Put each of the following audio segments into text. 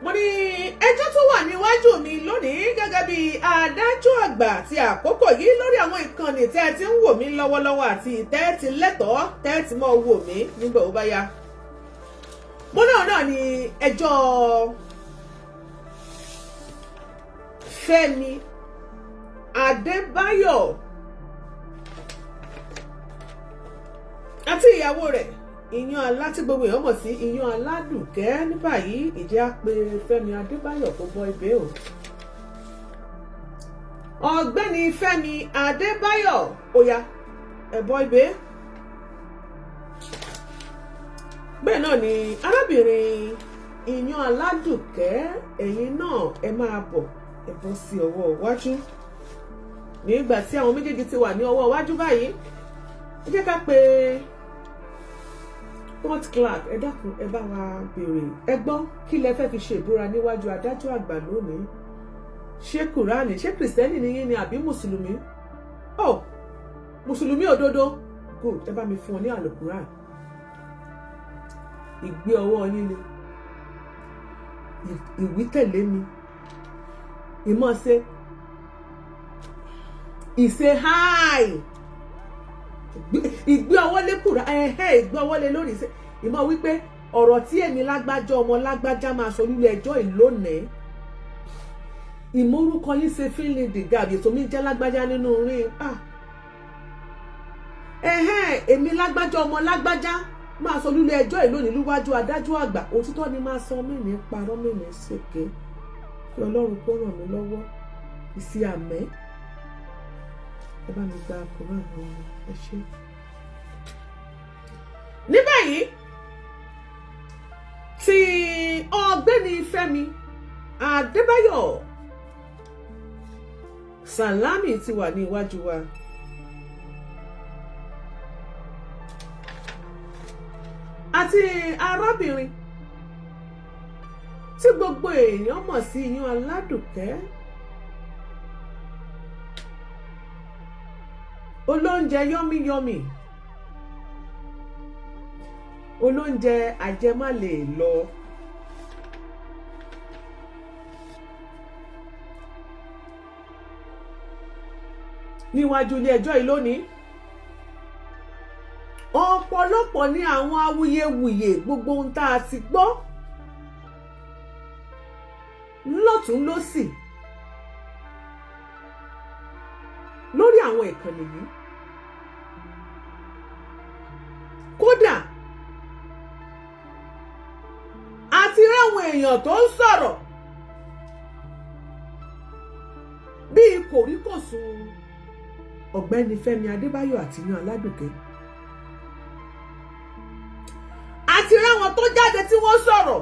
Mo ní ẹjọ́ tó wà níwájú mi lónìí gẹ́gẹ́ bí adájọ́ àgbà ti àkókò yìí lórí àwọn ìkànnì tẹ́ ẹ ti ń wò mí lọ́wọ́lọ́wọ́ àti tẹ́ ẹ ti lẹ́tọ̀ọ́ tẹ́ ẹ ti mọ́ wò mí nígbà ó bá yá. Mo náà ní ẹjọ́ Fẹ́mi Adébáyọ̀ àti ìyàwó rẹ̀ Iyán Alá tí gbogbo èèyàn mọ̀ sí Iyán Aládùkẹ́. Ní báyìí, ìjẹ́ á pe Fẹ́mi Adébáyọ̀ kó bọ́ ibẹ̀ o. Ọ̀gbẹ́ni Fẹ́mi Adébáyọ̀, ó yá, ẹ bọ́ ibẹ̀. Bẹ́ẹ̀ náà ni arábìnrin Iyán Aládùkẹ́, ẹ̀yin náà ẹ máa bọ̀, ẹ bọ́ sí ọwọ́ iwájú. Nígbà tí àwọn méjèèjì ti wà ní ọwọ́ iwájú báyìí, ẹ jẹ́ ká pe court clerk. Ẹ dákun, ẹ bá wa béèrè, ẹ gbọ́, kí lẹ fẹ́ fi ṣe ìbúra níwájú adájọ́ àgbà lónìí? Ṣé Kùránì? Ṣé Kìrìsìtẹ́nì ni yín ni àbí Mùsùlùmí? Oh, Mùsùlùmí òdodo, good. Ẹ bá mi fún ọ ní àlùkùránì. Ìgbé ọwọ́ yín ni ìwí tẹ̀lé mi, ìmọ̀ ṣe ìṣe háì, ìgbé ọwọ́ lé kùrà ẹ̀hẹ́, ìgbé ọwọ́ lé lórí ìṣe ìmọ̀ wípé ọ̀rọ̀ tí èmi lágbájá ọmọ lágbájá máa sọ nílé ẹjọ́ ìlónìí, ìmọ̀ orúkọ yín ṣe fill in the gap. Ètò mi jẹ́ lágbájá nínú rí ẹ̀hẹ́, èmi lágbájá ọmọ lágbájá máa sọ nílé ẹjọ́ ìlónìí níwájú adájọ́ àgbà, òtítọ́ ni máa sọ, mí ní parọ́, mí ní ṣèké, kí Ọlọ́run kó ràn mí lọ́wọ́. Ìsì àmẹ́, ẹ bá mi gba Kùránì lọ́wọ́, ẹ ṣé. Ní báyìí, tí ọ̀gbẹ́ni Fẹ́mi Adébáyọ̀ Sàlámì ti wà ní iwájú wa. Àti arábìnrin tí gbogbo èèyàn mọ̀ sí Iyán Aládùkẹ́, olóúnjẹ yọ́míyọ́mì, olóúnjẹ àjẹmálè lọ. Níwájú ilé ẹjọ́ yìí lónìí, ọ̀pọ̀lọpọ̀ ní àwọn awuyewuye, gbogbo ohun tá a ti gbọ́ lọ́tún lọ́sì lórí àwọn ìkànnì yìí. Kódà àti ráwọn èèyàn tó ń sọ̀rọ̀ bíi kòríkòsùn ọ̀gbẹ́ni Fẹ́mi Adébáyọ̀ àti Iyán Aládùkẹ́, àti ráwọn tó jáde tí wọ́n sọ̀rọ̀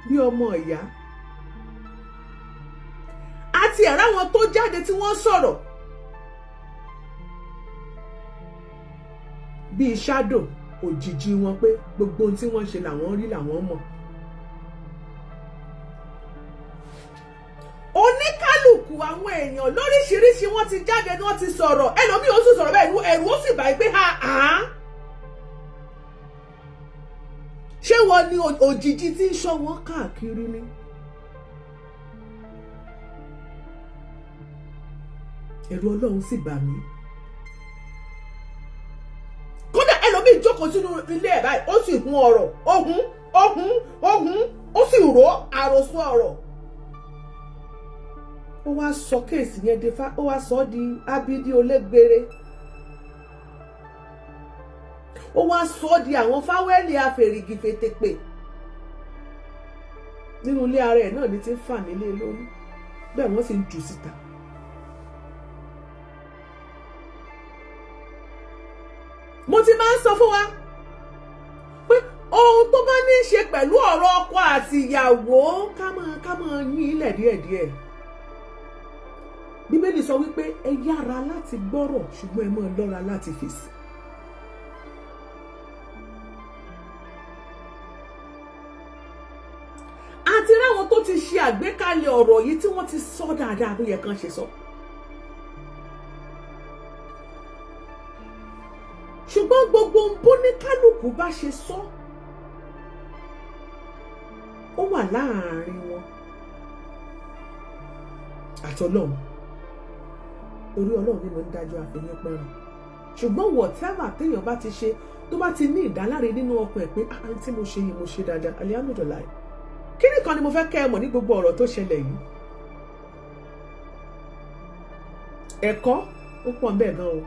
bí ọmọ ìyá, àti ẹ̀ráwọn tó jáde tí wọ́n sọ̀rọ̀ bíi shadow, òjijì wọn, pé gbogbo ohun tí wọ́n ṣe làwọn rí, làwọn mọ̀. Oníkálùkù àwọn èèyàn lóríṣiríṣi wọ́n ti jáde ni wọ́n ti sọ̀rọ̀. Ẹlòmíì ó sì sọ̀rọ̀ bẹ́ẹ̀, ẹ̀rù ó sì bá pé ha á, ṣé wọ́n ní òjijì tí ń ṣọ́ wọn káàkiri ni? Ẹ̀rù Ọlọ́run sì bà mí. Kódà ẹlòmíì jókòó sínú ilé ẹ̀ báyìí, ó sì hun ọ̀rọ̀, ó hun, ó hun, ó hun, ó sì rò àròsọ ọ̀rọ̀, ó wá sọ case yẹn de fa, ó wá sọ ọ́ di ábídí olégbére, ó wá sọ ọ́ di àwọn fáwẹ́lì afèrìgìfètèpè. Nínú ilé ara ẹ̀ náà ní ti ń fà mí lé lórí bẹ́ẹ̀, wọ́n sì ń jù síta. Mo ti máa ń sọ fún wa pé ohun tó bá ní í ṣe pẹ̀lú ọ̀rọ̀ ọkọ àti ìyàwó, ká máa yín ilẹ̀ díẹ̀díẹ̀. Bíbélì sọ wípé ẹ yára láti gbọ́rọ̀, ṣùgbọ́n ẹ máa lọ́ra láti fèsì. Àti ráwọn tó ti ṣe àgbékalẹ̀ ọ̀rọ̀ yìí tí wọ́n ti sọ dáadáa bó yẹ kán ṣe sọ. Ṣùgbọ́n gbogbo ohun bó ní kálukú bá ṣe sọ, Ó wà láàárín wọn àtọlọ́run, torí Ọlọ́run ni mo ń dájọ́ àfihàn pẹ́ràn. Ṣùgbọ́n whatever téèyàn bá ti ṣe, tó bá ti ní ìdáláre nínú ọkàn ẹ̀ pé ah, tí mo ṣe yìí, mo ṣe dáadáa, alihamudulilayi. Kí nìkan ni mo fẹ́ kẹ́ ẹ mọ̀ ní gbogbo ọ̀rọ̀ tó ṣẹlẹ̀ yìí? Ẹ̀kọ́ ó pọ̀ ńbẹ̀ gan o.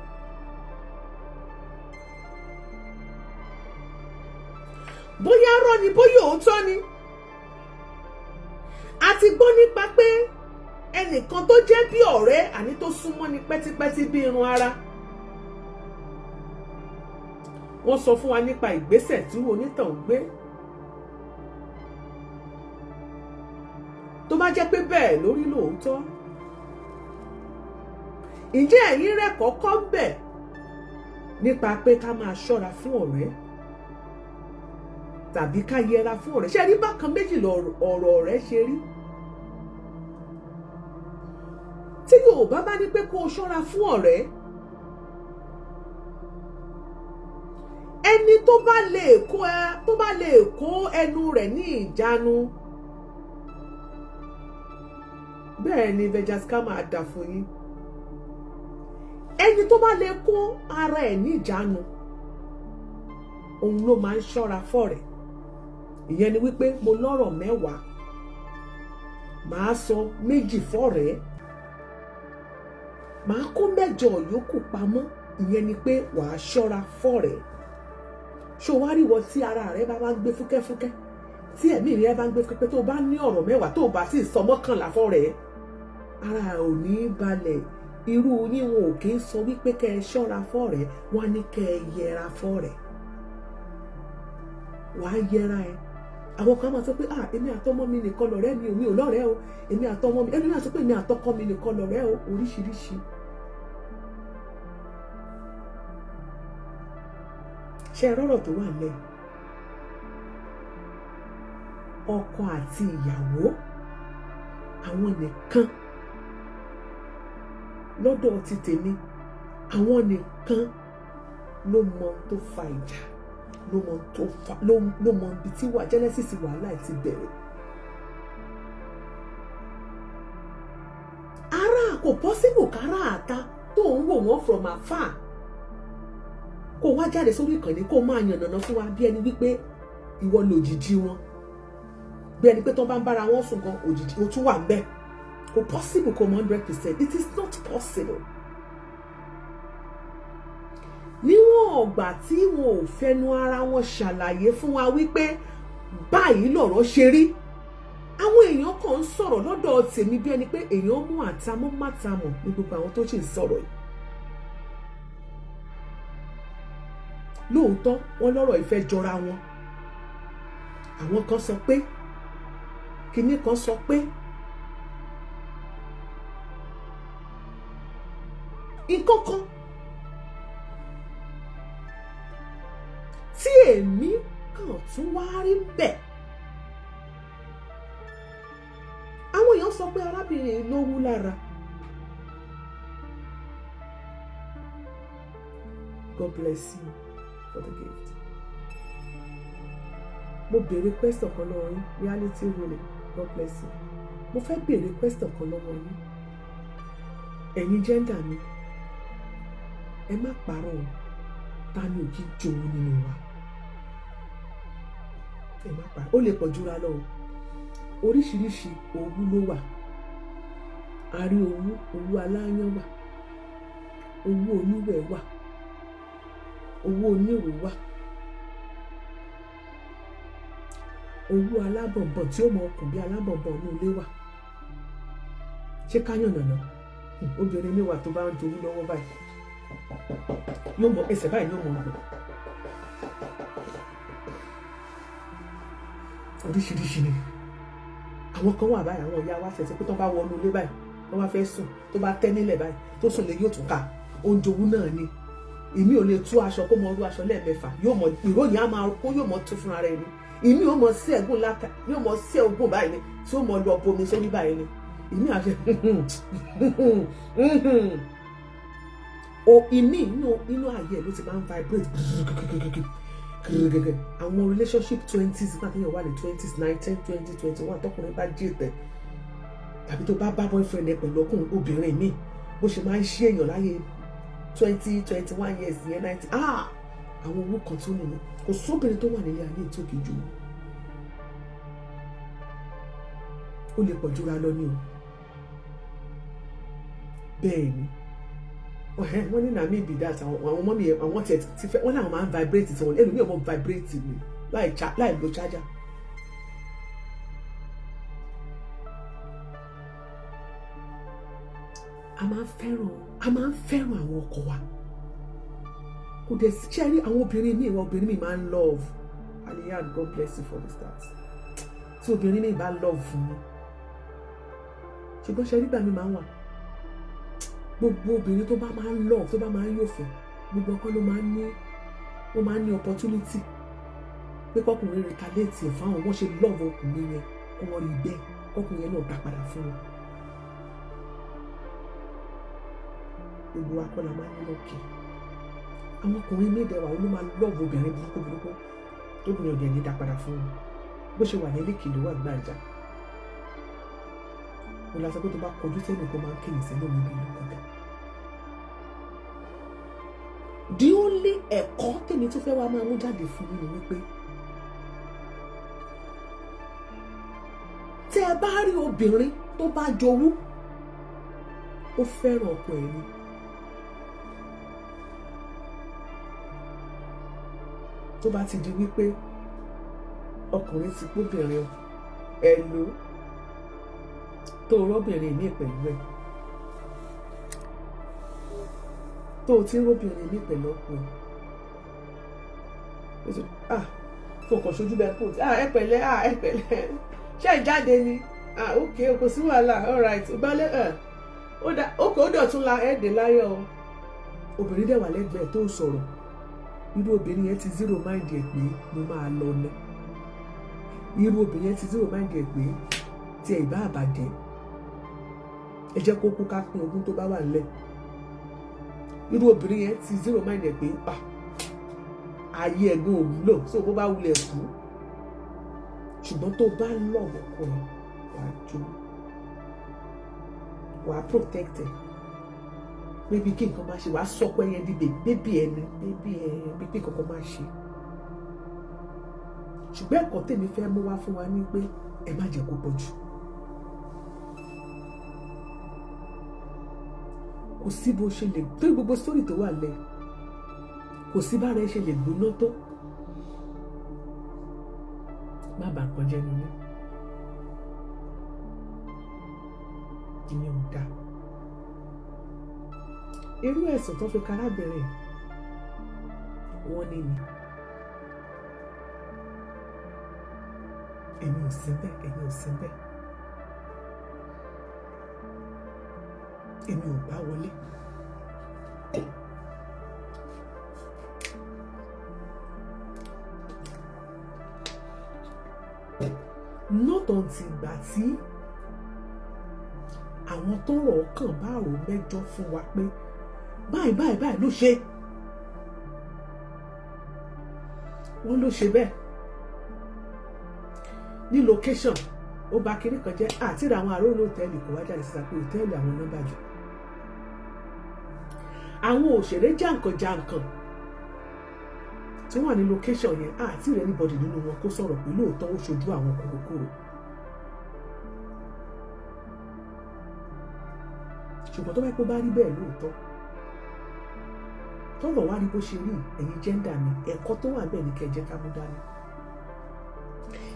Bóyá rọ́ ni, bóyá òótọ́ ni, a ti gbọ́ nípa pé ẹnìkan tó jẹ́ bí ọ̀rẹ́, àní tó súnmọ́ ni pẹ́típẹ́tí bí irun ara, wọ́n sọ fún wa nípa ìgbésẹ̀ tí onítàn gbé. Tó bá jẹ́ pé bẹ́ẹ̀ lórí lóòótọ́, ǹjẹ́ ẹ̀yin rẹ̀ kọ́kọ́ ń bẹ̀ nípa pé ká máa ṣọ́ra fún ọ̀rẹ́ tàbí ká yẹra fún ọ̀rẹ́? Ṣé rí bákan méjì lọ̀rọ̀ ọ̀rẹ́ ṣe rí? Tí Yorùbá bá ní pé kó o ṣọ́ra fún ọ̀rẹ́, ẹni tó bá lè kó ẹ, tó bá lè kó ẹnu rẹ̀ ní ìjánu, bẹ́ẹ̀ ni Vejaska máa dà fún yín. Ẹni tó bá lè kó ara ẹ̀ ní ìjánu, òun ló máa ń ṣọ́ra fọ́rẹ̀. Ìyẹn ni wípé mo lọ́rọ̀ 10, màá sọ 2 fọ́rẹ̀, màá kó 8 yòókù pamọ́. Ìyẹn ni pé wàá ṣọ́ra fọ́rẹ̀. Ṣó wá rí wọ tí ara rẹ bá máa ń gbé fúkẹ́fúkẹ́, tí ẹ̀mí rẹ bá ń gbé fúkẹ́fúkẹ́, tó bá ní ọ̀rọ̀ 10, tó bá sì sọ 11 fọ́rẹ̀, ara ò ní balẹ̀. Irú yín wọn ò kí ń sọ wípé kẹ́ ẹ ṣọ́ra fọ́rẹ̀, wọ́n á ní kẹ́ ẹ yẹra fọ́rẹ̀. Wàá yẹra ẹ. Àwọn kan máa sọ pé ah, èmi àtọmọ mi nìkan lọ̀rẹ́ mi ò, mi ò lọ́rẹ́ o, èmi àtọmọ mi. Ẹni náà sọ pé èmi àtọkọ mi nìkan lọ̀rẹ́ o. Oríṣiríṣi. Ṣé ẹ rọ́rọ̀ tó wà lẹ́yìn ọkọ àti ìyàwó, àwọn nìkan lọ́dọ̀ ti tèmi, àwọn nìkan ló mọ tó fa ìjà, ló mọ tó fa, ló mọ ibi tí wà genesis wàhálà ti bẹ̀rẹ̀. Ara kò possible kára àta tó ń wò wọ́n from afar, kó wá jáde sórí ìkànnì, kó máa yànnàná fún wa bí ẹni wípé ìwọ lòjijì wọn, bí ẹni pé tó bá ń bára wọn sùn gan, òjijì ó tún wà ń bẹ̀. Kò possible kó mọ 100%. It is not possible. Níwọ̀n ọ̀gbà tí wọn ò fẹnu ara wọn ṣàlàyé fún wa wípé báyìí lọ̀rọ̀ ṣe rí, àwọn èèyàn kan ń sọ̀rọ̀ lọ́dọ̀ tèmi bí ẹni pé èèyàn mú àtàmọ́ mátàmọ́ ní gbogbo àwọn tó sì ń sọ̀rọ̀ yìí. Lóòótọ́ wọ́n lọ́rọ̀ ìfẹ́ jọra wọn. Àwọn kan sọ pé kinní kan sọ pé nǹkan kan tí èmi kàn tún wá rí bẹ́ẹ̀. Àwọn èèyàn sọ pé arábìnrin yìí ló wú lára. God bless you for the gift. Mo béèrè question kan lọ́wọ́ yín, reality ruling. God bless you. Mo fẹ́ béèrè question kan lọ́wọ́ yín. Ẹ̀yin gender mi, ẹ má parọ́ o, ta ni ò kí jowú nínú wa? Ẹ má parọ́, ó lè pọ̀ jura lọ o. Oríṣiríṣi owú ló wà. A rí owú, owú aláyán wà, owú oníwẹ̀ wà, owú onírò wà, owú alábọ̀nbọ̀n tí ó mọ ọkùn bí alábọ̀nbọ̀n ní ilé wà. Ṣé ká yànnàná? Obìnrin mi wà tó bá ń jowú lọ́wọ́ báyìí, yóò mọ ẹsẹ̀ báyìí, yóò mọ ọgbọ̀n. Oríṣiríṣi ni. Àwọn kan wà báyìí, àwọn ìyá wa ṣẹ̀ṣẹ̀ pé tó bá wọnú ilé báyìí, tó bá fẹ́ sùn, tó bá tẹ́ nílẹ̀ báyìí, tó sùn lé, yóò tún ká. Oúnjẹ owú náà ni. Èmi ò lè tú aṣọ kó mọ orú aṣọ lẹ́ẹ̀mẹ́fà, yóò mọ ìròyìn á máa kó, yóò mọ tú fúnra rẹ̀ ni. Èmi ò mọ sí ẹ̀gún láta, yóò mọ sí ẹ̀gún báyìí ni, tí ó mọ lọ bomi sórí báyìí ni. Èmi àṣẹ o, ìmí inú ayé ẹ̀ ló ti máa ń vibrate. Gẹ́gẹ́gẹ́ àwọn relationship 20s, nígbà téèyàn wà ní 20s, 19, 20, 21, tọkùnrin bá jí ìtẹ̀ tàbí tó bá bá boyfriend ẹ pẹ̀lú ọkùnrin obìnrin míì, bó ṣe máa ń ṣí èèyàn láyé 20, 21 years yẹn, 19, ah, àwọn owó kan tó nìyẹn. Kò sóbìnrin tó wà nílé ayé tó kì í jù, ó lè pọ̀ jura lọ ní o. Bẹ́ẹ̀ ni wọ́n ní na me be that. Àwọn ọmọ mi, àwọn tiẹ̀ ti fẹ́, wọ́n làwọn máa ń vibrate tí wọ́n ẹlòmíì ọmọ vibrate mi láì lo charger. A máa ń fẹ́ràn àwọn ọkọ wa. Kò dẹ̀ sí ṣe rí àwọn obìnrin míì, àwọn obìnrin míì máa ń love. Aliyan, God bless you for the start. Tí obìnrin míì bá love fún mi, ṣùgbọ́n ṣe nígbà mi máa ń wà, gbogbo obìnrin tó bá máa ń love, tó bá máa ń yòfẹ́, gbogbo ọkọ ló máa ń ní, ó máa ń ní opportunity pé kọkùnrin retaliate ẹ̀ fáwọn. Wọ́n ṣe love ọkùnrin yẹn, kó wọ́n rí bẹ́ẹ̀, kọkùnrin yẹn náà dá padà fún wọn. Gbogbo wa kọ́ la máa ń ní lọ́kì. Àwọn ọkùnrin méjèèwà ló máa love obìnrin burúkú burúkú, tóbìnrin ọ̀dẹ̀ ní dá padà fún wọn. Bó ṣe wà ní lékè ló wà gbàǹjà. Mo la sọ pé tó bá kọjú sẹ́nu kó máa ń kéyìn sẹ́nu mi bí ìlú kọjá. The only ẹ̀kọ́ tèmi tó fẹ́ wá máa mú jáde fún mi ni wípé tẹ́ ẹ bá rí obìnrin tó bá jowú, ó fẹ́ràn ọkọ ẹ̀ ni. Tó bá ti di wípé ọkùnrin ti gbóbìnrin ẹ lò tó rọ́bìnrin mi pẹ̀lú ẹ̀, tó o ti ń róbìnrin mi pẹ̀lú ọkọ ẹ̀, ah, kò kàn ṣojú bẹ́ẹ̀ kò tí, ah, ẹ pẹ̀lẹ́, ah, ẹ pẹ̀lẹ́, ṣé ẹ jáde ni? Ah, ok, kò sí wàhálà, all right, ìgbálẹ̀ ẹ̀ ó dà, ok, ó dọ̀tún la ẹ̀ dé láyọ̀ o. Obìnrin dẹ̀ wà lẹ́gbẹ̀ẹ́ tó sọ̀rọ̀. Irú obìnrin yẹn ti zero mind ẹ̀ pé mo máa lọ ní. Irú obìnrin yẹn ti zero mind ẹ̀ pé tí ẹ̀ ìbá àbàjẹ́, ẹ jẹ́ kó kú, ká pín ogún tó bá wà nílẹ̀. Irú obìnrin yẹn ti zero mind ẹ̀ pé, ah, ayé ẹ̀gbọ́n ò wúlò, so bó bá wulẹ̀ kú. Ṣùgbọ́n tó bá love ọkọ ẹ̀, wàá jó, wàá protect ẹ̀, bébí kí nǹkan máa ṣe, wàá sọ pé ẹyẹn di baby ẹni, baby ẹ, bíbí kankan máa ṣe. Ṣùgbọ́n ẹ̀kọ́ tèmi fẹ́ mú wá fún wa ní pé ẹ má jẹ́ kó pọ̀ jù. Kò sí bó ṣe lè tó, gbogbo sórí tó wà lẹ̀, kò sí bára ẹ ṣe lè gbóná tó, má bàa nǹkan jẹ́ nílé. Ìyẹn ò dáa. Irú ẹ̀sùn tó fi karábìnrin wọ́n ní ni èmi ò sí bẹ́ẹ̀, èmi ò sí bẹ́ẹ̀, èmi ò bá wọlé. Not until ìgbà tí àwọn tọ́rọ̀ kàn bá rò mẹ́jọ fún wa pé báyìí báyìí báyìí ló ṣe, wọ́n ló ṣe bẹ́ẹ̀ ní location, ó bá kinní kan jẹ́ àti ra àwọn àròlé òtẹ́ẹ̀lì kò wá jáde síta pé òtẹ́ẹ̀lì àwọn nọ́mbà jù. Àwọn òṣèré jàǹkànjàǹkàn tí wọ́n wà ní location yẹn, àti rẹ̀ anybody nínú wọn kó sọ̀rọ̀ pé lóòótọ́ ó ṣojú àwọn kòrókòrò. Ṣùgbọ́n tó bá kó bá rí bẹ́ẹ̀ lóòótọ́, tọ́rọ̀ wá rí bó ṣe rí, ẹ̀yin gender mi, ẹ̀kọ́ tó wà bẹ́ẹ̀ ni kẹ́ ẹ jẹ́ ká mú dání.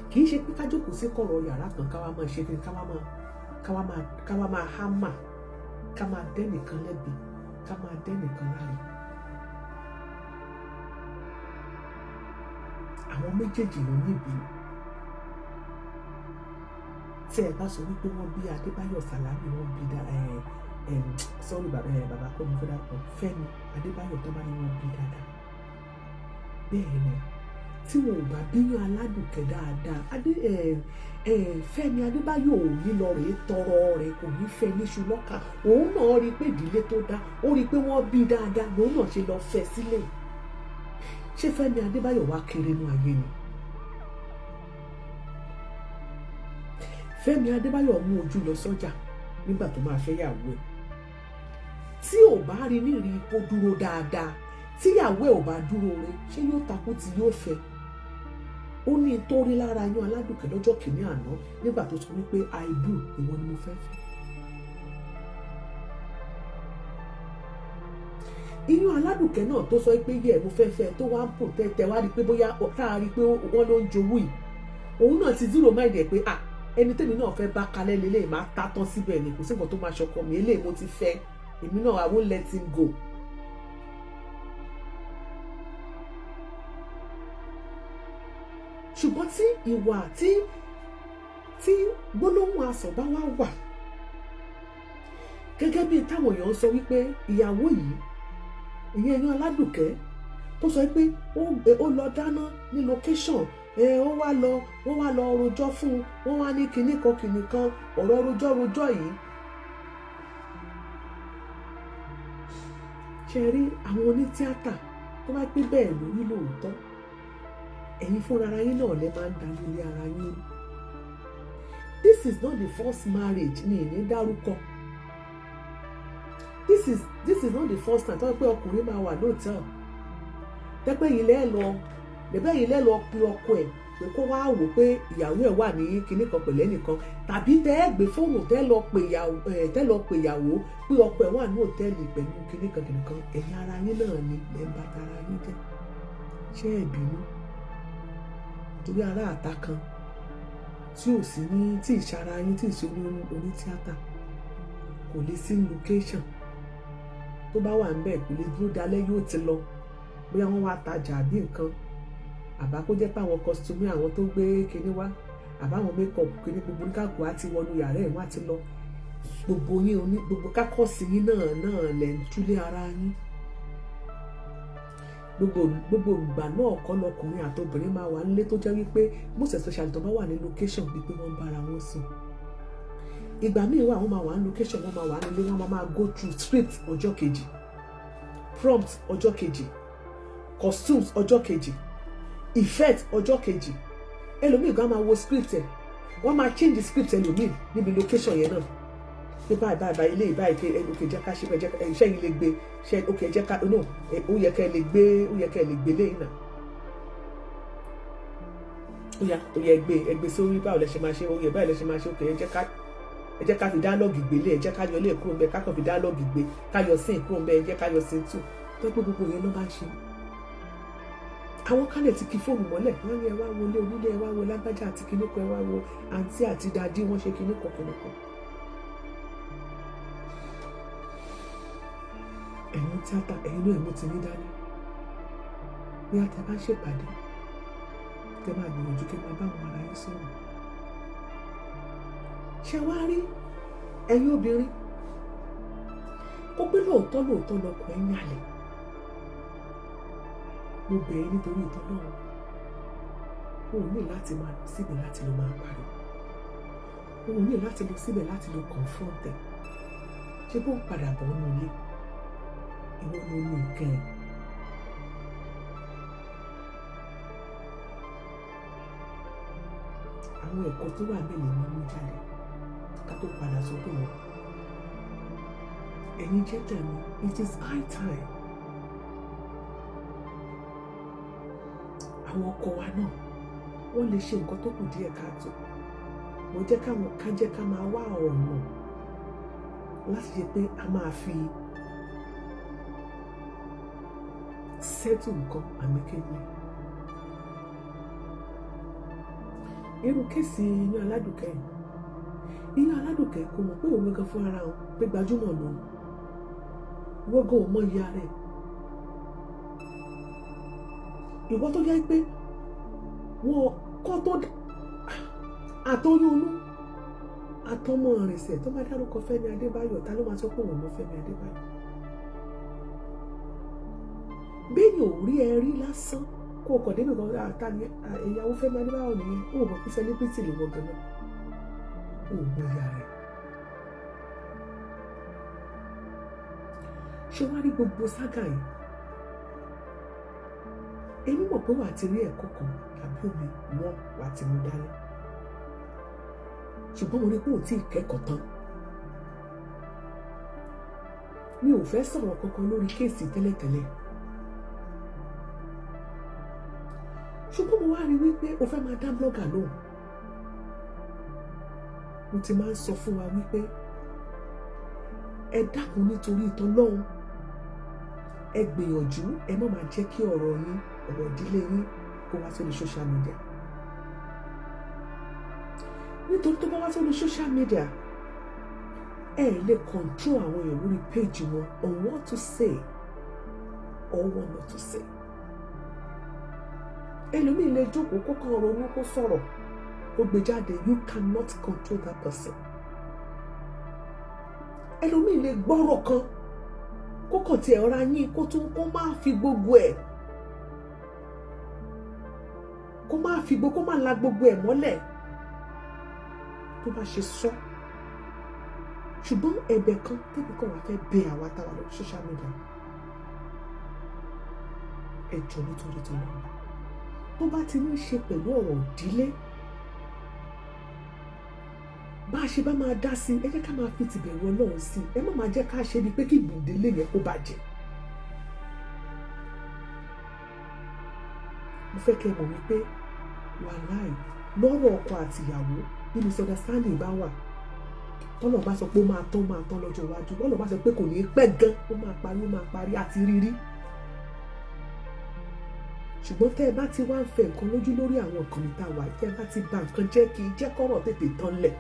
Kì í ṣe pé ká jókòó sí kọ̀rọ̀ yàrá kan, ká wá máa ṣe kí ká wá máa hámà, ká máa dẹ́nìkan lẹ́bi, ká máa dẹ́nìkan láre. Àwọn méjèèjì ló níbi. Tí ẹ bá sọ wípé wọ́n bí Adébáyọ̀ Sàlámì, wọ́n bí dá ẹ ẹ sọ́rí, bàbá ẹ, bàbá kọ́ mi fẹ́dà kan, Fẹ́mi Adébáyọ̀, tó bá ní wọ́n bí dáadáa, bẹ́ẹ̀ ni tí wọn ò bá bíyàn Aládùnkẹ́ dáadáa, adé ẹ ẹ Fẹ́mi Adébáyọ̀ ò ní lọ rèé tọrọ rẹ̀, kò ní fẹ́ níṣu lọ́kà. Òun náà rí i pé ìdílé tó dá, ó rí i pé wọ́n bí dáadáa, lòun náà ṣe lọ fẹ́ sílẹ̀. Ṣé Fẹ́mi Adébáyọ̀ wá kéré nú ayé ni? Fẹ́mi Adébáyọ̀ mú ojú lọ sọ́jà nígbà tó máa fẹ́ yàwó ẹ̀. Tí ò bá rí nírí kó dúró dáadáa, tíyàwó ẹ̀ ò bá dúró re, ṣé yóò takú tí yóò fẹ́? Ó ní tó rí lára Iyán Aládùkẹ́ lọ́jọ́ kìíní àná nígbà tó sọ wípé I do, ìwọ ni mo fẹ́ fẹ́. Iyán Aládùkẹ́ náà tó sọ pé yẹ mo fẹ́ fẹ́, tó wá ń protect ẹ, wá rí i pé bóyá tá a rí i pé wọ́n ló ń jowú yìí, òun náà ti zero mind ẹ̀ pé ah, ẹni tèmi náà fẹ́ bá kalẹ̀ lélẹ̀, máa tá tán síbẹ̀ ni, kò sí nǹkan tó máa ṣọkọ mi, eléyìí mo ti fẹ́, èmi náà I won't let him go. Ṣùgbọ́n tí ìwà tí gbólóhùn asọ̀ bá wá wà gẹ́gẹ́ bíi táwọn èèyàn sọ wípé ìyàwó yìí, ìyẹn Iyán Aládùkẹ́, tó sọ pé ó lọ dáná ní location, ó wá lọ, wọ́n wá lọ rojọ́ fún un, wọ́n wá ní kinní kan kinní kan, ọ̀rọ̀ rojọ́ rojọ́ yìí. Ṣe rí àwọn onítíátà tó bá pé bẹ́ẹ̀ lórí lóòótọ́, ẹ̀yin fúnra ara yín náà lè máa ń da lórí ara yín. This is not the first marriage ní ìní dárúkọ. This is not the first time tó pé ọkùnrin máa wà lóòótọ́ tẹ́pẹ́ yìí lẹ́ẹ̀ lọ lẹ́bẹ̀ yìí lẹ́ẹ̀ lọ pe ọkọ ẹ̀ pé kó wá wò pé ìyàwó ẹ̀ wà ní kinní kan pẹ̀lẹ́ nìkan, tàbí tẹ́ ẹ gbé fóònù tẹ́ lọ pè ìyàwó tẹ́ lọ pè ìyàwó pé ọkọ ẹ̀ wà ní òtẹ́ẹ̀lì pẹ̀lú kinní kan kinní kan. Ẹ̀yin ara yín náà ni lẹ́ ń bá tara yín jẹ́. Ṣé ẹ bínú torí ará àta kan tí ò sí ní tí ìṣara yín, tí ìṣe onítíátà, kò lè sí location, tó bá wà níbẹ̀ kò lè dúró dalẹ́, yóò ti lọ, bóyá wọ́n wá tajà àbí nǹkan, àbá kó jẹ́ pé àwọn costume, àwọn tó gbé kinní wá, àbáwọn make-up kinní, gbogbo oníkàkùn á ti wọnú yàrá ẹ̀, wọ́n á ti lọ. Gbogbo yín oní gbogbo kákọ́ọ̀sì yín náà lẹ̀ ń túlé ara yín. Gbogbo ìgbà náà kọ́ lọkùnrin àtobìnrin máa wà nílé, tó jẹ́ wípé most especially tó bá wà ní location bíi pé wọ́n ń bára wọn sùn. Ìgbà míì wà, wọ́n máa wà ní location, wọ́n máa wà nílé, wọ́n máa go through script ọjọ́ kejì, prompt ọjọ́ kejì, costumes ọjọ́ kejì, effect ọjọ́ kejì. Ẹlòmíì gan máa wo script ẹ̀, wọ́n máa change the script ẹlòmíì níbi location yẹn náà pé báyìí báyìí báyìí, ilé ìbáyìí pé ok, jẹ́ ká ṣe bẹ́ẹ̀, iṣẹ́ yìí lè gbé ṣe, ok, jẹ́ ká no, ó yẹ kẹ́ ẹ lè gbé, ó yẹ kẹ́ ẹ lè gbé léyìn náà, ó yá, ó yẹ gbé, ẹ gbé sórí, báwo lẹ ṣe máa ṣe, ó yẹ báyìí lẹ ṣe máa ṣe, ok, ẹ jẹ́ ká fi dialogue gbélé, ẹ jẹ́ ká yọ ilé kúrò ńbẹ̀, ká kàn fi dialogue gbé, ká yọ scene kúrò ńbẹ̀, ẹ jẹ́ ká yọ scene two. Tó pé gbogbo yẹn ló bá ń ṣe, àwọn kálẹ̀ ti kí fóònù mọ́lẹ̀, wọ́n ní ẹ wá wọlé onílé, ẹ wá wo lágbájá àti kinní kan, ẹ wá wo àǹtí àti daddy, wọ́n ṣe kinní kan kinní kan. Ẹ̀yin tíátà, ẹ̀yin náà mú ti ní dání bí a tẹ bá ṣèpàdé, tẹ máa gbìyànjú kí ẹ máa bá àwọn ará yín sọ̀rọ̀. Ṣé wàá rí ẹ̀yin obìnrin, kó pé lóòótọ́ lóòótọ́ lọkọ ẹ̀ ń yàlẹ̀, mo bẹ̀ ẹ́ nítorí ìtọ́ náà, o ò ní láti máa lọ síbẹ̀ láti lọ máa pariwo, o ò ní láti lọ síbẹ̀ láti lọ confront ẹ̀. Ṣé bó ń padà bọ̀ ọ́nú ilé, ìwọ ló ní nǹkan ẹ̀. Àwọn ẹ̀kọ́ tó wà mẹ́lẹ̀ máa mú jáde ká tó padà sọ́dọ̀ wọn. Ẹ̀yin jẹ́ tẹ̀mí, it is high time. Àwọn ọkọ wa náà, wọ́n lè ṣe nǹkan tó kù díẹ̀ káàtó. Mo jẹ́ káwọn ká jẹ́ ká máa wá ọ̀nà láti ṣe pé a máa fi settle nǹkan amicably. Irú case Iyán Aládùkẹ́ yìí, Iyán Aládùkẹ́ kò mọ̀ pé òun gangan fún ara òun pé gbajúmọ̀ lòun, wọ́n gan ò mọ iye ara ẹ̀. Ìwọ tó jẹ́ pé wọ́n kọ́ tó àtọyún inú àtọmọ ìrìnsẹ̀ tó bá dárúkọ Fẹ́mi Adébáyọ̀, ta ló máa sọ pé òun mọ Fẹ́mi Adébáyọ̀? Bẹ́ẹ̀ni, ò rí ẹ rí lásán kó o kàn débi kan, ta ni ìyàwó Fẹ́mi Adébáyọ̀ nìyẹn, ó mọ̀ pé celebrity lè wọ ganan, ó mọ ìyá rẹ̀. Ṣé wàá rí gbogbo saga yìí? Èmi mọ̀ pé wàá ti rí ẹ̀kọ́ kan tàbí omi wọn wàá ti mú dání, ṣùgbọ́n mo rí pé ò tí ì kẹ́kọ̀ọ́ tán. Mi ò fẹ́ sọ̀rọ̀ kankan lórí case tẹ́lẹ̀tẹ́lẹ̀, ṣùgbọ́n mo wá rí wípé o fẹ́ máa dá blogger lóhùn. Mo ti máa ń sọ fún wa wípé ẹ dákun nítorí ìtọ́lọ́hún, ẹ gbìyànjú, ẹ má máa jẹ́ kí ọ̀rọ̀ yín, ọ̀rọ̀ ìdílé yín kó wá sórí social media. Nítorí tó bá wá sórí social media, ẹ lè control àwọn èèyàn lórí page wọn on what to say or what not to say. Ẹlòmíì lè jókòó kó kàn ronú kó sọ̀rọ̀ kó gbé jáde, you cannot control that person. Ẹlòmíì lè gbọ́rọ̀ kan kó kàn tiẹ̀ ọ̀ra yín, kó tún kó má fi gbogbo ẹ̀, kó má fi gbogbo, kó má la gbogbo ẹ̀ mọ́lẹ̀ tó bá ṣe sọ. Ṣùgbọ́n ẹ̀bẹ̀ kan tẹ́bi kan wà fẹ́ bẹ àwa táwa lórí social media, ẹ jọ̀ọ́ nítorí tọ́lọ́run, tó bá ti ní í ṣe pẹ̀lú ọ̀rọ̀ ìdílé, bá a ṣe bá máa dá sí, ẹ jẹ́ ká máa fi tìbẹ̀rù Ọlọ́run sí. Ẹ má máa jẹ́ ká ṣe bíi pé kí ìdílé yẹn kó bàjẹ́. Mo fẹ́ kẹ́ ẹ mọ̀ wípé wàláì lọ́rọ̀ ọkọ àtìyàwó bí misunderstanding bá wà, tọ́lọ̀ bá sọ pé ó máa tán, máa tán lọ́jọ́ iwájú. Tọ́lọ̀ bá sọ pé kò ní pẹ́ gan, ó máa parí, ó máa parí àti rírí. Ṣùgbọ́n tẹ́ ẹ bá ti wá ń fẹ́ nǹkan lójú lórí àwọn nǹkan mi tá a wà, tẹ́ ẹ bá ti ba nǹkan jẹ́, kí jẹ́ kọ́rọ̀ tètè tán lẹ̀.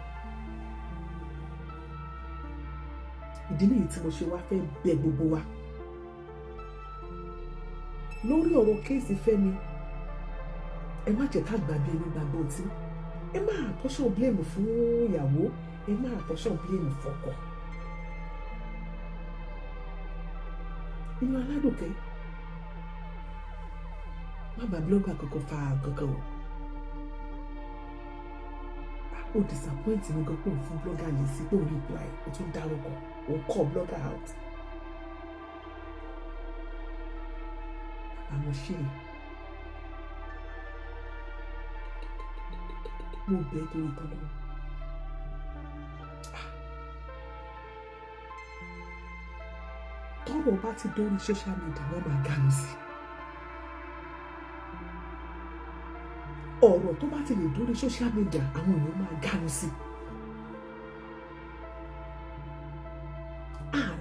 Ìdí nìyí tí mo ṣe wá fẹ́ bẹ̀ gbogbo wa lórí ọ̀rọ̀ case Fẹ́mi. Ẹ má jẹ́ ká gbàgbé ẹni gbàgbọ́ ọtí. Ẹ má àtọ́sàn blame fún ìyàwó, ẹ má àtọ́sàn blame fọ́kọ. Inú Aládùnkẹ́, má bàa blogger kankan fa kankan o. Ó disappoint mi gan pé òun fún blogger lè sí pé òun reply, ó tún dárúkọ, òun call blogger out. Àwọn ṣe mo bẹ̀ torí tọ́lọ́. Tọ́rọ̀ bá ti dórí social media, wọ́n máa ganu sí. Ọ̀rọ̀ tó bá ti lè dórí social media, àwọn èèyàn máa ganu sí.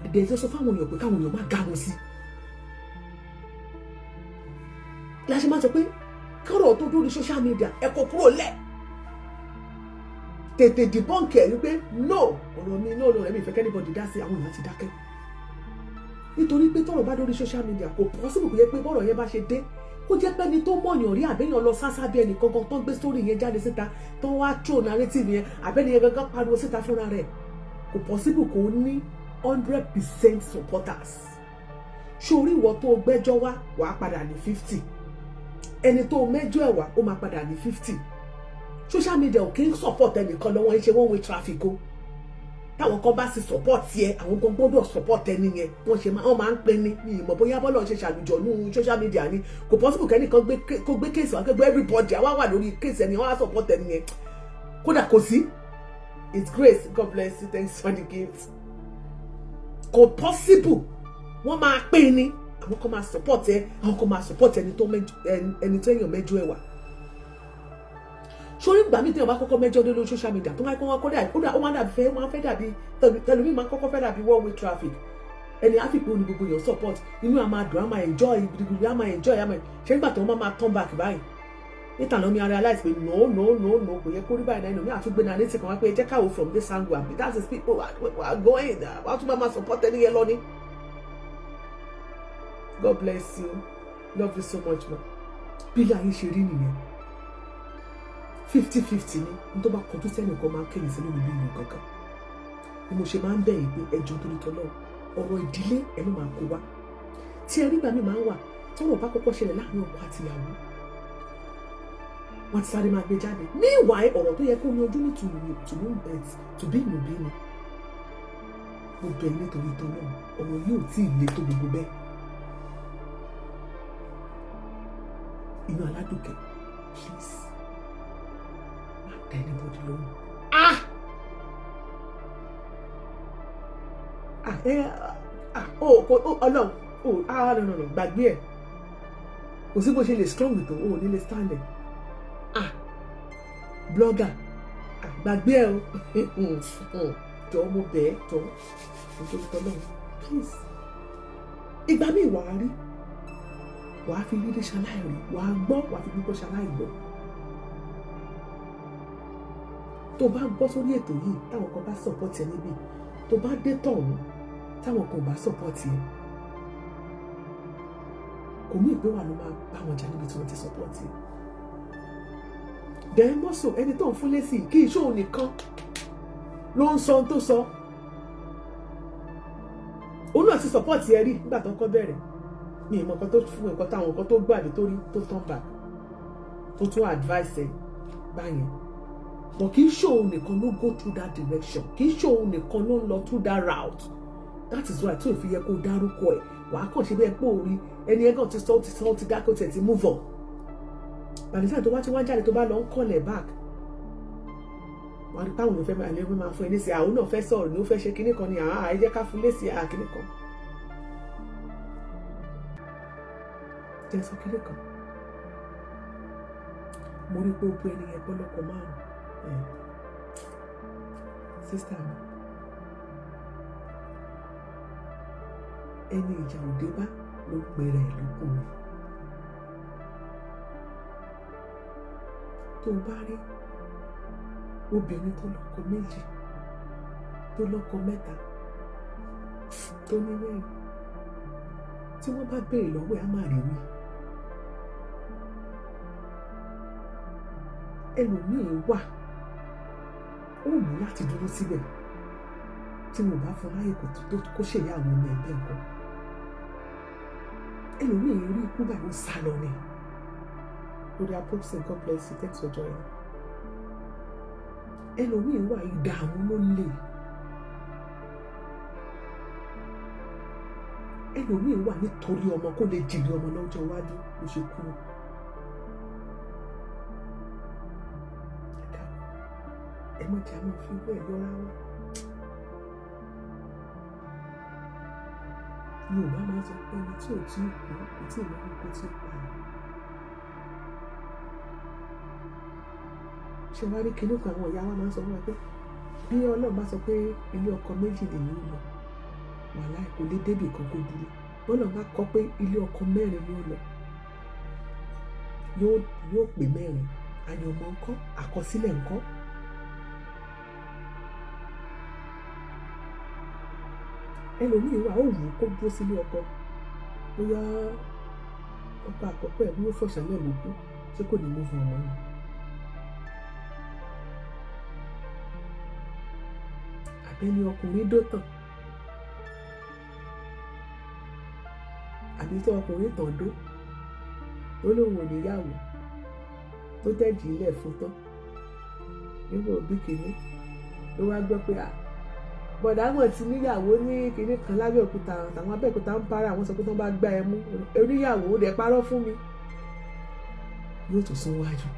Àdèdè tó sọ fáwọn èèyàn pé káwọn èèyàn máa ganu sí. La ṣe máa sọ pé kọ́rọ̀ tó dórí social media, ẹ kó kúrò lẹ̀. Tètè debunk ẹ̀ wípé no, ọ̀rọ̀ mi no, no, ẹ̀mí ìfẹ́ kẹ́nìbọ̀dì dá sí, àwọn èèyàn ti dákẹ́. Nítorí pé tọ́rọ̀ bá dórí social media, kò possible kò yẹ pé bọ́rọ̀ yẹn bá ṣe dé, kó jẹ́ pé ẹni tó mọ̀yàn rí àbẹ́yàn lọ sásá bí ẹnì kankan tó ń gbé story yẹn jáde síta, tó ń wá throw narrative yẹn, àbẹ́ni yẹn gangan pariwo síta fúnra rẹ̀, kò possible kò ní 100% supporters. Sórí ìwọ tó gbẹ́jọ́ wá, wàá padà ní 50. Ẹni tó mẹ́jọ ẹ̀ wá, ó máa padà ní 50. Social media ò kí ń support ẹnìkan lọ́wọ́, ń ṣe one way traffic o. Táwọn kan bá sì support yẹ, àwọn kan gbọ́dọ̀ support ẹni yẹn. Wọ́n ṣe wọ́n máa ń pè ní ní ìmọ̀ bóyá bọ́lá ṣe ṣàlùjọ ní social media ni. Kò possible kẹ́nìkan kó gbé case wá, kó gbé everybody àwa wà lórí case ẹni, wọ́n á support ẹni yẹn. Kódà kò sí. It's grace, God bless you, thanks for the gift. Kò possible, wọ́n máa pè ní àwọn kan máa support ẹ, àwọn kan máa support ẹni tó èèyàn mẹ́jọ ẹ wà. Sórí ìgbà míì téèyàn bá kọ́kọ́ mẹ́jọ dé lórí social media, tó máa kọ́ wọn kọ́dà ó máa dàbí fẹ́, máa fẹ́ dàbí tẹlifí, máa kọ́kọ́ fẹ́ dàbí one way traffic. Ẹni á fi pé òní gbogbo èèyàn support, inú á máa dùn, á máa enjoy gidigidi, á máa enjoy, á máa ṣe. Nígbà tó wọ́n máa turn back báyìí níta lọ́mi á realize pé no, no, no, no, kò yẹ kó rí báyìí náà. Inú mi àtúgbé náà létí kan wá pé jẹ́ káwọ́ from this angle and that's the people are going, wọ́n á tún bá máa support ẹni yẹn lọ ní. God bless you, love you so much ma. Bí ilé ayé ṣe rí nìyẹn, 50-50 ni. N tó bá kọjú sẹ́nìkan máa ń kéyìn sínú mi bí ìlú kankan ni mo ṣe máa ń bẹ̀ yín pé ẹjọ́ torí tọ́lọ́, ọ̀rọ̀ ìdílé ẹ má máa kó wá. Tí ẹ rí gbà mí máa ń wà, tọ́rọ̀ bá kọ́kọ́ ṣẹlẹ̀ láàrin ọkọ àti ìyàwó, wọ́n ti sáré máa gbé jáde. Meanwhile, ọ̀rọ̀ tó yẹ kó yanjú ní tùbí ìnùbí ni. Mo bẹ̀ yín nítorí tọ́lọ́, ọ̀rọ̀ yìí ò tí ì le tó gbogbo bẹ́ẹ̀. Inú Aládùkẹ́, please, má dá anybody lóhùn. Ah ah, ẹ ah, o kò Ọlọ́run o. Ah, no, no, no, gbàgbé ẹ. Kò sí bó ṣe lè strong tó, o ò ní lè stand ẹ. Ah, blogger, ah, gbàgbé ẹ o. Jọ, mo bẹ̀ ẹ́, jọ, nítorí tọ́lọ́run, please. Ìgbà míì wàá rí, wàá fi rírí ṣaláì rí, wàá gbọ́, wàá fi gbígbọ́ ṣaláì gbọ́. Tó bá gbọ́ sórí ètò yìí, táwọn kan bá support ẹ níbí, tó bá dé tọ̀hún, táwọn kan ò bá support ẹ, kò mú ìpé wà ló máa bá wọn jà níbi tí wọ́n ti support ẹ. Then mọ́sọ̀ ẹni tó ń fún lésì, kí ìṣòro nìkan ló ń sọ ohun tó sọ. Òun náà ti support ẹ rí nígbà tó ń kọ́ bẹ̀rẹ̀ ní ìmọ̀ nǹkan tó fún nǹkan táwọn nǹkan tó gbà tó rí, tó turn back, tó tún advice ẹ báyẹn. But kì í ṣòun nìkan ló go through that direction, kì í ṣòun nìkan ló ń lọ through that route. That is why tí ò fi yẹ kó dárúkọ ẹ. Wàá kàn ṣe bẹ́ẹ̀ pé òrí ẹni ẹgàn ti sọ, ti sọ, ti dákẹ́, ó tiẹ̀ ti move on. By the time tó bá ti wá jáde, tó bá lọ ń call ẹ̀ back, wàá rí táwọn èèyàn fẹ́ máa lè máa fún ẹ ní sí àwọn náà fẹ́ sọ̀rọ̀ ní ó fẹ́ ṣe kinní kan ní àwọn àìjẹ́ ká fún lésì àkínní kan. Jẹ́ sọ kinní kan, mo rí pé ó bú ẹni yẹn pọ́lọ́kọ márùn-ún. Sister mi, ẹni ìjà òde bá ló pèrè ẹ̀ lọ́kùnrin. Tó o bá rí obìnrin tó lọ́kọ méjì, tó lọ́kọ mẹ́ta, tó ní mẹ́rin, tí wọ́n bá béèrè lọ́wọ́ ẹ̀, á má rí wí. Ẹlòmíì wà, ó wù láti dúró síbẹ̀ tí mo bá fún láyè kó tó kó ṣèyá àwọn ọmọ ẹgbẹ́ nǹkan. Ẹlòmíì rí ikú báyìí, ó sá lọ ni. Lórí Apopsin, God bless you, thanks for joining. Ẹlòmíì wà, ìdààmú ló lè. Ẹlòmíì wà, nítorí ọmọ, kó lè jèrè ọmọ lọ́jọ́ iwájú ló ṣe kú. Ẹ má jẹ́ àwọn fi wẹ́ẹ̀ yọra wọn. Yorùbá máa ń sọ pé ẹni tí ò tí ì kú kò tí ì mọ ikú tí ó pa á. Ṣé wàá rí kinní kan, àwọn ìyá wa máa ń sọ fún wa pé bí Ọlọ́run bá sọ pé ilé ọkọ méjì lèyí ń lọ, wàláì kò lè débì kan kó dúró. Bọ́lá bá kọ pé ilé ọkọ mẹ́rin ni ó lọ, yóò pè mẹ́rin. Àyànmọ́ ńkọ́? Àkọsílẹ̀ ńkọ́? Ẹlòmíì wà, ó wù ú kó dúró sílé ọkọ. Bóyá ọkọ àkọ́kọ́ ẹ̀ bí ó fọ̀ṣálẹ̀ ló kú, ṣé kò ní mú fún ọmọ ni? Àbẹ́ni ọkùnrin dótàn, àbí tó ọkùnrin tàn dó, tó lóun ò níyàwó, tó tẹ̀jì ilẹ̀ fún tán nígbà òbí kìíní, ló wá gbọ́ pé à bọ̀dá mọ̀ ti níyàwó ní kinní kan lábẹ́òkúta. Àwọn Abẹ́òkúta ń para àwọn sọ pé tí wọ́n bá gbá ẹ mú oníyàwó, ó dẹ̀ parọ́ fún mi, yóò tún sún wájú.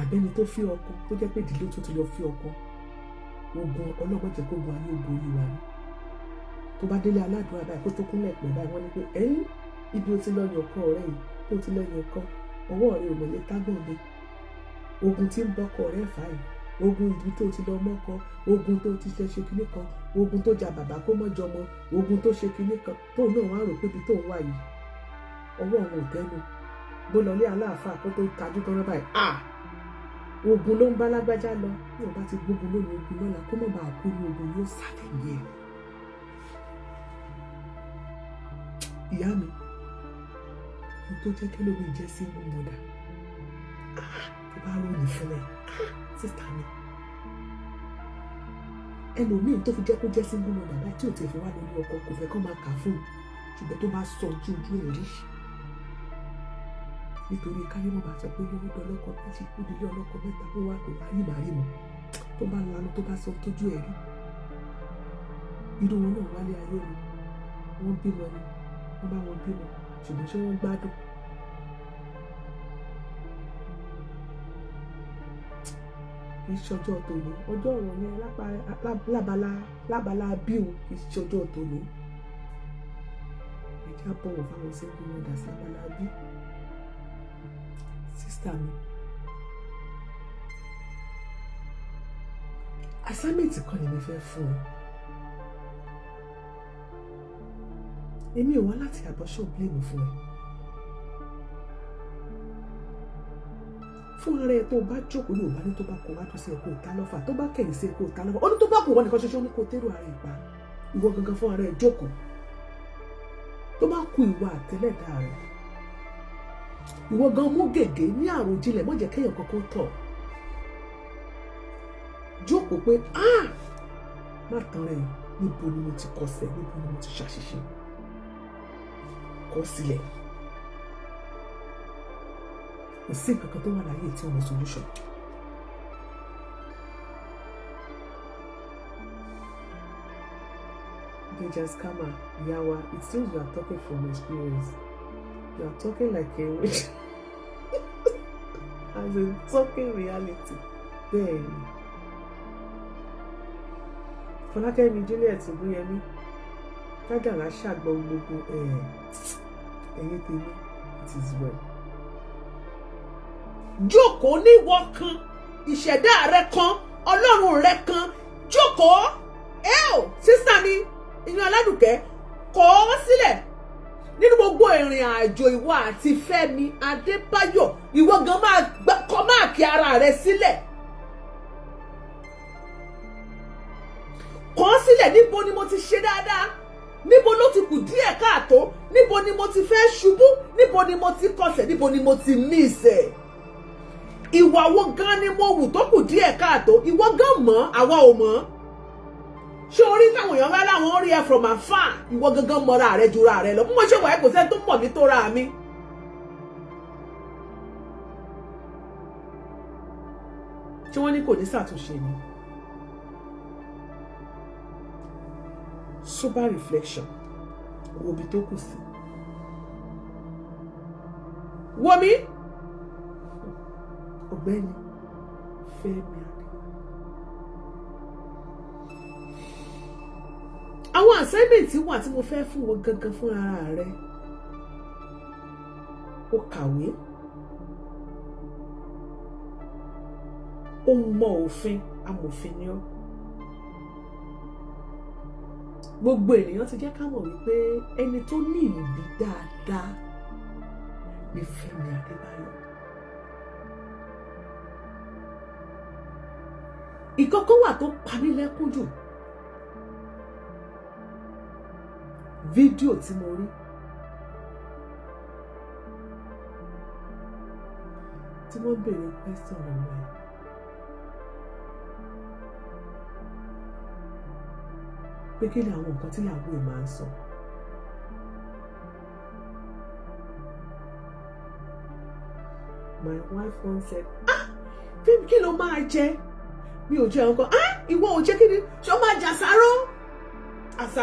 Àbẹ́ni tó fi ọkọ, tó jẹ́ pé ìdílé tó ti lọ fi ọkọ, ogun ọlọ́mọ jẹ́ kó gun ayé borí wa ni. Tó bá délé aládùúrà báyìí, kó tó kúnlẹ̀ pẹ̀ báyìí, wọ́n ní pé ẹ̀yìn ibi ó ti lọ yàn ọkọ rẹ yìí, tó ti lọ yàn ọkọ, ọwọ́ rẹ ò mọ̀lẹ́ tágbọ̀n mi. Ogun tí ń bọ́kọ rẹ fà yìí, ogun ibi tó ti lọ mọ́kọ, ogun tó ti ṣe ṣe kinní kan, ogun tó ja bàbá kó mọ́ jọmọ, ogun tó ṣe kinní kan, tóun náà wá rò pé ibi tóun wà yìí ọwọ́ òun ò tẹ́nu. Bó lọ lé aláàfáà, kó tó tajú gan báyìí, ah, ogun ló ń bá lágbájá lọ. Bí wọn bá ti gbógun lónìí, ogun lọ́la, kó mọ̀ bá a kú ní ogun yóò sàtẹ̀yẹ ẹ̀. Ìyá mi, n tó jẹ́ kí lómi jẹ́ single mother, tó bá ròyìn fún ẹ, sister mi, ẹlòmíì tó fi jẹ́ kó jẹ́ single mother báyìí, tí ò tiẹ̀ fi wá lórí ọkọ, kò fẹ́ kó máa kà fún un, ṣùgbọ́n tó bá sọ ojú ojú ẹ̀ rí, nítorí káyé mọ̀ bá sọ pé yóò dán ọlọ́kọ méjì, ó di ilé ọlọ́kọ mẹ́ta, ó wá kò wá rí màá rí mọ́, tó bá lanu, tó bá sọ tójú ẹ̀ rí, irú wọn náà wálé ayé ni. Wọ́n bímọ ni, wọ́n bá wọn bímọ, ṣùgbọ́n ṣé wọ́n gbádùn? Kì í ṣọjọ́ tòní, ọjọ́ ọ̀rọ̀ yẹn lábala lábala bíu, kì í ṣọjọ́ tòní. Ẹ jẹ́ á bọ̀wọ̀ fáwọn single mothers lábala bí. Sister mi, assignment kan lèmi fẹ́ fún ẹ. Èmi ò wá láti apportion blame fún ẹ. Fún ara ẹ, tó bá jókòó, yóò bá ní tó bá kọ wájú sí ẹ kó ta lọ́fà, tó bá kẹ̀yìn sí ẹ kó ta lọ́fà, ó ní tó bá kù wọ́n nìkan ṣoṣo ní kó tẹ́rù ara ẹ pa. Ìwọ gangan fún ara ẹ jókòó, tó bá kú ìwà àtẹlẹ́dàá rẹ, ìwọ gan mú gègé ní àròjinlẹ̀, má jẹ́ kéèyàn kankan tọ̀. Jókòó pé, ah, má tán rẹ̀, níbo ni mo ti kọsẹ̀, níbo ni mo ti ṣàṣìṣe? Kọ sílẹ̀. Kò sí nǹkan kan tó wà láyé tí ò ní solution. Dejas Kama, Yawa, it seems you are talking from experience. You are talking like a witch. As in talking reality. Bẹ́ẹ̀ni. Fọlákẹ́mi Juliet Ògúnyẹmí, Kádàrá ṣàgbọ́ gbogbo ẹ̀yin tèmi, it is well. Jókòó níwọ kan, ìṣẹ̀dá rẹ kan, Ọlọ́run rẹ kan, jókòó. Ẹ ò sister mi, ìyẹn Aládùkẹ́, kọ́ ọ sílẹ̀ nínú gbogbo ìrìn àjò ìwọ àti Fẹ́mi Adébáyọ̀. Ìwọ gan máa kọ mark ara rẹ sílẹ̀, kọ́ sílẹ̀. Níbo ni mo ti ṣe dáadáa? Níbo ló ti kù díẹ̀ káàtó? Níbo ni mo ti fẹ́ ṣubú? Níbo ni mo ti kọsẹ̀? Níbo ni mo ti miss ẹ̀? Ìwà wo gan ni mo wù tó kù díẹ̀ káàtó? Ìwọ gan mọ̀, àwa ò mọ̀. Ṣé orí táwọn èèyàn bá láwọn rí ẹ from afar, ìwọ gangan mọra rẹ jura rẹ lọ. Bí mo ṣe wà ẹ, kò sẹ́ni tó mọ̀ mí tó ra mi. Tí wọ́n ní kò ní ṣàtúnṣe ni sober reflection, wo ibi tó kù sí. Wo mi, Ọ̀gbẹ́ni Fẹ́mi Adébáyọ̀, àwọn assignment wà tí mo fẹ́ fún wọn gangan fún ara rẹ. Ó kàwé, ó mọ òfin, amòfin ni ọ́. Gbogbo ènìyàn ti jẹ́ ká mọ̀ wípé ẹni tó ní ìbí dáadáa ní Fẹ́mi Adébáyọ̀. Ìkọ́kọ́ wà tó pa mí lẹ́kún jù, fídíò tí mo rí tí wọ́n béèrè question lọ́wọ́ ẹ̀. Pé kí ni àwọn nǹkan tí ìyàwó ẹ̀ máa ń sọ? My wife once said, "Ah, Fẹ́mi, kí ló máa jẹ?" Mi ò jẹ nǹkan. Ah, ìwọ ò jẹ? Kí ni ṣé o máa jà sáró? Àsáró.